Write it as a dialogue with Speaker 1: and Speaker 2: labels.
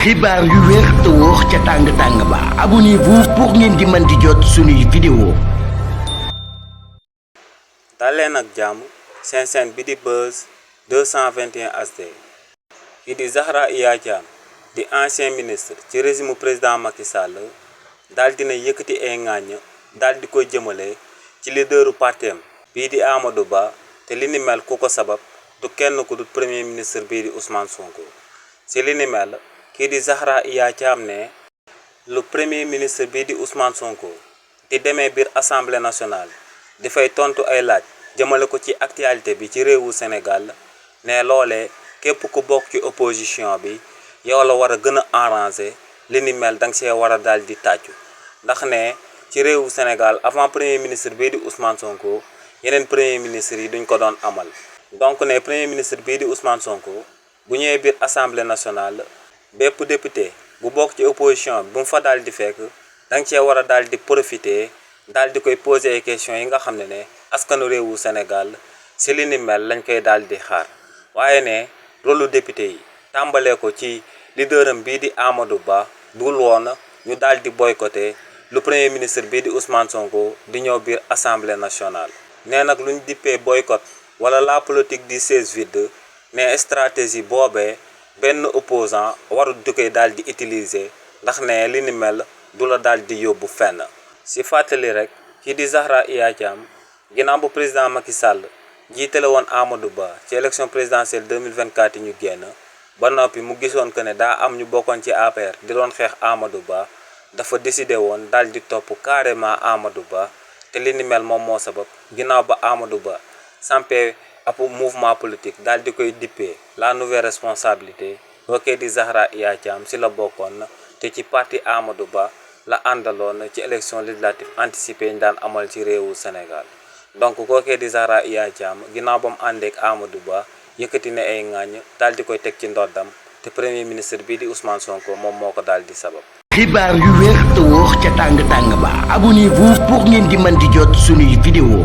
Speaker 1: xibaar yu wér te wóor ca tàng ba abonnez-vous pour ngeen di mën di jot suñuy vidéo.
Speaker 2: daleen ak jàmm seen chaîne bi di Buzz 221 HD kii di Zahra Iyane Thiam di ancien ministre ci régime président Macky Sall daal dina yëkkati ay ŋàññ daal di koy jëmale ci leaderu partem bii di Amadou Ba te li ni mel ku ko sabab du kenn ku dul premier ministre bii di Ousmane Sonko. ci li ni mel kii di Zahra Iyane Thiam ne lu premier ministre bii di Ousmane Sonko di demee biir assemblée nationale dafay tontu ay laaj jëmale ko ci actualité bi ci réewu Sénégal ne loolee képp ku bokk ci opposition bi yow la war a gën a arranger li ni mel danga see war a daal di tàccu ndax ne ci réewu Sénégal avant premier ministre bii di Ousmane Sonko yeneen premier ministre yi duñ ko doon amal donc ne premier ministre bii di Ousmane Sonko bu ñëwee biir assemblée nationale bépp député bu bokk ci opposition bi bu mu fa daal di fekk danga cee war a daal di profiter daal di koy poser ay questions yi nga xam ne askanu réewu Sénégal si li ni mel lañ koy daal di xaar waaye ne rôlu député yi tàmbalee ko ci leaderam bii di Amadou Ba dul woon ñu daal di boycotter lu premier ministre bii di Ousmane Sonko di ñëw biir assemblée nationale. nee nag luñ dippee boycott wala la politique du siège vide ne stratégie boobee benn opposant warut di koy daal di utiliser ndax ne li ni mel du la daal di yóbbu fenn. si fàttali rek kii di Zahra Iyane Thiam ginnaaw bu président Macky Sall jiitale woon Amadou Ba ci élection présidentielle 2024 yi ñu génn ba noppi mu gisoon que ne daa am ñu bokkoon ci APR di doon xeex Amadou Ba dafa décidé woon daal di topp carrément Amadou Ba te li ni mel moom moo sabab ginnaaw ba Amadou Ba sampee ab mouvement politique daal di koy dippee la nouvelle responsabilité kookee di Zahra Iyane Thiam si la bokkoon te ci parti Amadou Ba la àndaloon ci élection législative anticipée ñu daan amal ci réewu Sénégal donc kookee di Zahra Iyane Thiam ginnaaw ba mu àndeek Amadou Ba yëkkati ne ay ŋàññ daal di koy teg ci ndoddam te premier ministre bii di Ousmane Sonko moom moo ko daal di sabab.
Speaker 1: xibaar yu wér te wóor ca tàng ba abonnez-vous pour ngeen di mën di jot suñuy vidéo.